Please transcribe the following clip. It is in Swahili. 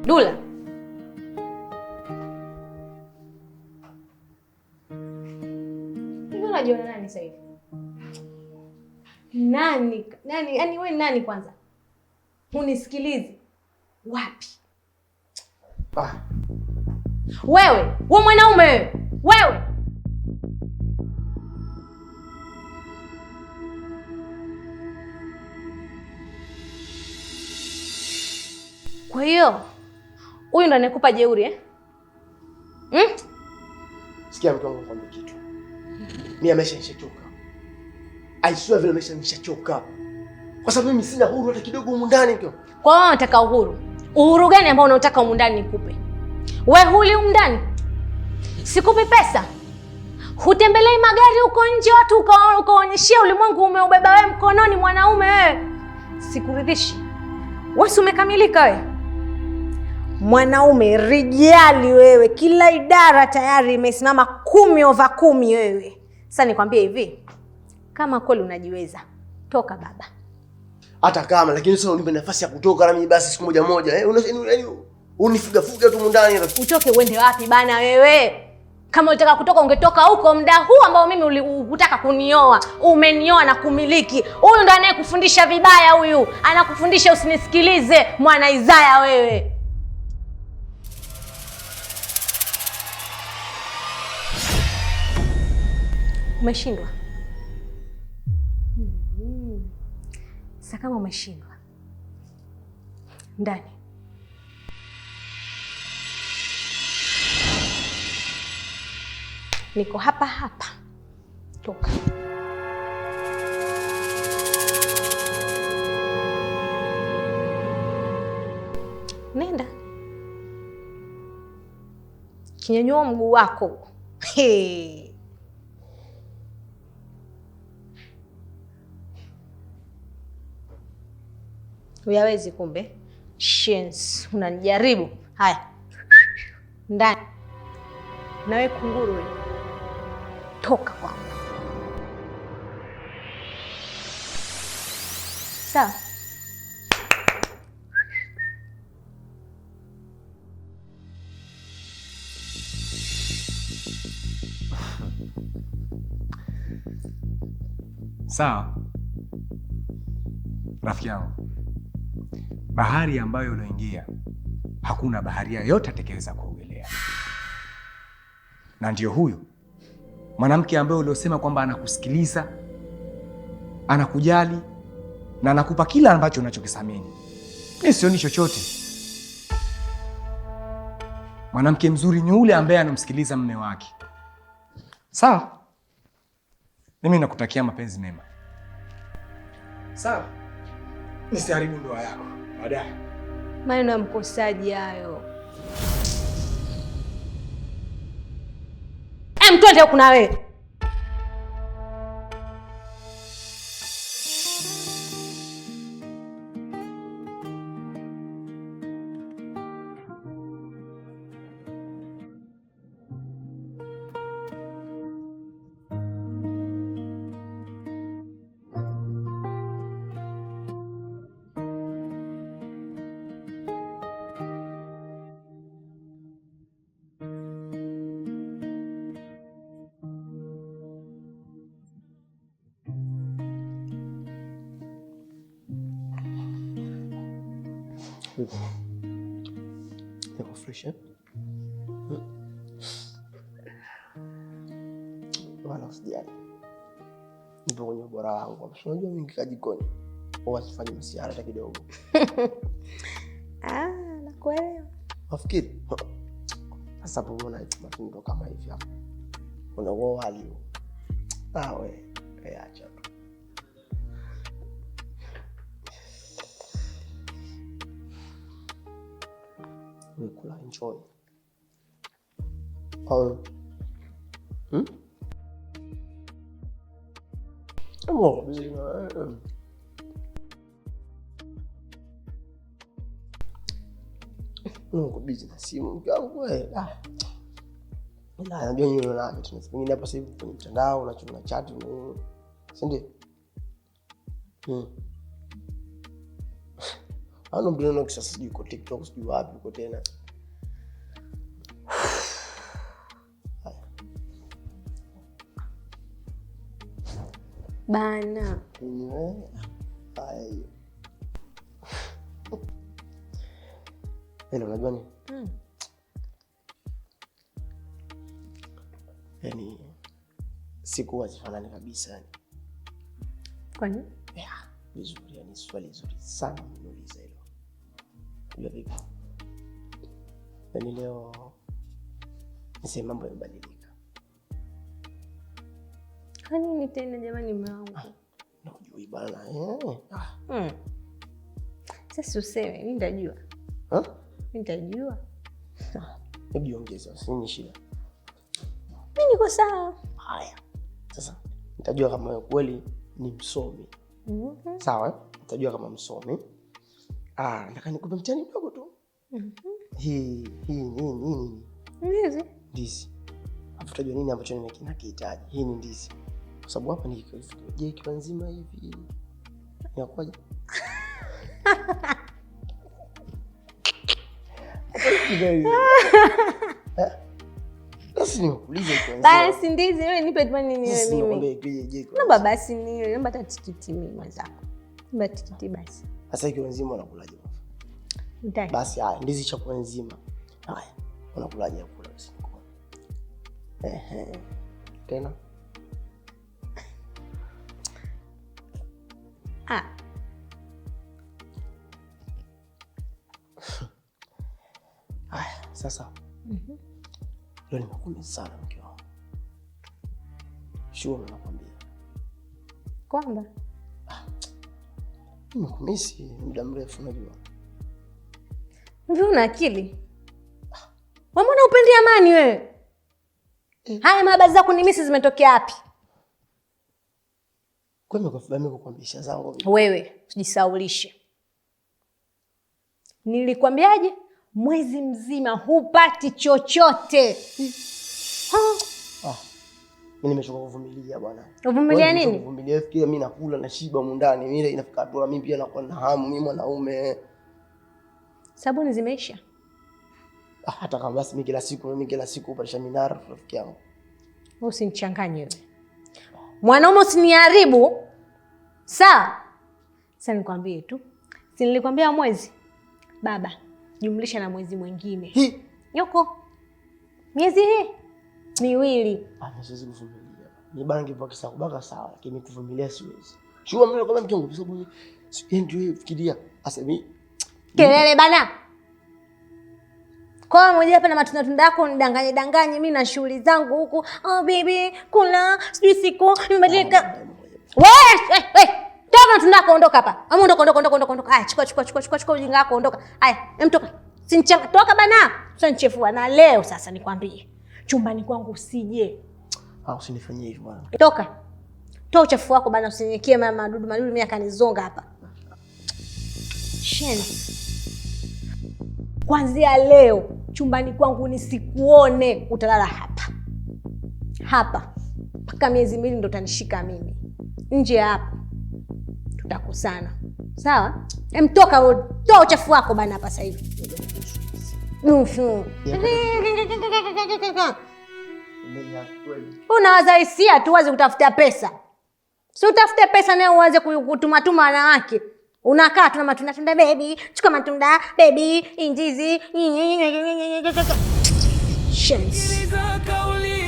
Dula. Hivi unajiona nani sasa hivi? Nani? Nani? Yaani wewe nani kwanza? Unisikilize. Wapi? Ah. Wewe, wewe mwanaume wewe. Wewe. Kwa hiyo huyu ndo anayekupa jeuri eh? Hmm? Sikia mke wangu, nikwambie kitu. Mimi amesha nishachoka. I swear vile amesha nishachoka. Kwa sababu mimi sina uhuru hata kidogo humu ndani mke wangu. Kwa hiyo unataka uhuru? Uhuru gani ambao unaotaka humu ndani nikupe? We huli humu ndani? Sikupi pesa? Hutembelei magari huko nje watu ukaonyeshia ulimwengu umeubeba wewe mkononi mwanaume wewe. Sikuridhishi. Wewe si umekamilika wewe? Mwanaume rijali wewe, kila idara tayari imesimama 10/10 wewe. Sasa nikwambie hivi, kama kweli unajiweza, toka baba. Hata kama lakini sasa unipe nafasi ya kutoka na mimi basi siku moja moja. Yaani unifuga fuga tu ndani. Utoke uende wapi bana wewe? Kama ulitaka kutoka ungetoka huko muda huu ambao mimi hutaka kunioa. Umenioa na kumiliki. Huyu ndo anayekufundisha vibaya huyu. Anakufundisha usinisikilize mwana Isaya wewe. Umeshindwa. Sasa kama umeshindwa, ndani niko hapa hapa, toka. Nenda kinyanyua mguu wako. Hey. Uyawezi kumbe. Shins, unanijaribu. Haya. Ndani. Nawe kunguru wewe. Toka kwangu. Sawa. Sawa. Rafiki yangu, bahari ambayo unaingia hakuna baharia yote atakayeweza kuogelea. Na ndio huyu mwanamke ambaye uliosema kwamba anakusikiliza, anakujali na anakupa kila ambacho unachokithamini. Mimi sioni chochote. Mwanamke mzuri ni yule ambaye anamsikiliza mume wake. Sawa? Mimi nakutakia mapenzi mema. Sawa? Nisiharibu ndoa yako baadaye. Maneno ya mkosaji hayo. Twende huku na wewe. Niko fresh eh? Wala usijali. Nipo kwenye ubora wangu. Unajua mimi nikikaa jikoni huwa sifanyi msiara hata kidogo. Ah, nakuelewa. Nafikiri sasa hapo unaona matunda kama hivi hapo. Unakuwa wali huo. Ah, we, we acha tu. We kula, enjoy. Oh. Hmm? Oh, uko busy na simu mke wangu wewe. Ah. Na najua nyinyi mnavyo tena. Pengine hapa sasa hivi kwenye mtandao unachuna chat na si ndio? Ano mtu naona kisasa sijui uko TikTok sijui wapi uko tena. Bana. Anyway, haya hiyo. Hello, unajua nini? Yaani siku hazifanani kabisa yani. Kwa nini? Yeah, vizuri yani, swali zuri sana umeniuliza hilo. Unajua vipi? Yaani leo niseme mambo yamebadilika. Kwa nini tena jamani mume wangu? Na hujui bana. Ah. Sasa useme, mimi nitajua. Ha? Mimi nitajua. Hebu jiongeze, nini shida? Mimi niko sawa. Haya. Sasa nitajua kama wewe kweli ni msomi. Sawa, eh? Nitajua kama msomi. Ah, nataka nikupe mtihani mdogo tu. Hii hii nini nini? Ndizi. Ndizi. Alafu utajua nini ambacho nakihitaji. Hii ni ndizi. Kwa sababu hapa ni je, ikiwa nzima hivi inakuwaje? Basi nimekuuliza ikiwa nzima. Basi ndizi wewe nipe tu nini Sasa wewe nakwambia mimi. ikije, je, ikiwa Naomba nzima. basi niwe, naomba hata tikiti mimi mwenzako. Naomba tikiti basi. Sasa ikiwa nzima unakulaje? Utaki. Basi haya, ndizi ishakuwa nzima. Haya, unakulaje ya kula basi? Ehe. Tena? Ah. Haya, sasa. Leo nimekula sana mke wangu. Sure nakwambia. Kwamba? Nimekumisi muda mrefu unajua. Hivi una akili? Wewe mbona upendi amani wewe? Haya mahabari zako ni misi zimetokea wapi? Kwa nini mimi kukwambisha zangu vipi? Wewe usijisaulishe. Nilikwambiaje? Mwezi mzima hupati chochote. Ha? Ah. Mimi nimechoka kuvumilia bwana. Uvumilia Wewe nini? nimechoka kuvumilia, fikiria mimi nakula na shiba humu ndani. Mimi inafika hatua mimi pia nakuwa na hamu, mimi mwanaume. Sabuni zimeisha. Ah, hata kama basi mimi kila siku upandisha minara rafiki yangu. Wewe usinichanganye wewe. Mwanaume usiniharibu. Sawa? Sasa nikwambie tu. Si nilikwambia mwezi? Baba, jumlisha na mwezi mwingine. Hi. Yoko. Miezi hii miwili. Ah, mimi siwezi kuvumilia. Ni bangi kwa kisa kubaka sawa, lakini kuvumilia siwezi. Sure mimi nakwambia mke wangu kwa sababu yeye ndio yeye fikiria. Asa mimi Kelele bana. Kwa mmoja hapa na matunda tunda yako nidanganye danganye mimi na shughuli zangu huku. Oh baby, kula sijui siku nimebadilika. Wewe, eh, toa matunda yako ondoka hapa. Ama ondoka ondoka ondoka ondoka. Haya, chukua chukua chukua chukua chukua ujinga wako ondoka. Haya, hem toka. Sinichanga, toka bana. Usinichefua na leo sasa nikwambie. Chumbani kwangu usije. Ah, usinifanyie hivyo bwana. Toka. Toa uchafu wako bana, usiniwekee mama madudu madudu mimi akanizonga hapa. Shenzi. Kuanzia leo chumbani kwangu nisikuone, utalala hapa. Hapa. Mpaka miezi miwili ndo utanishika mimi. Nje hapo tutakosana. Sawa? Em toka, toa uchafu wako bana hapa sasa hivi. Unawaza hisia tu uanze kutafuta pesa. Si utafute pesa nayo uanze kutumatuma wanawake. Unakaa tu na matunda tunda baby, chukua matunda baby, ndizi. Shenzi. Sikiliza kauli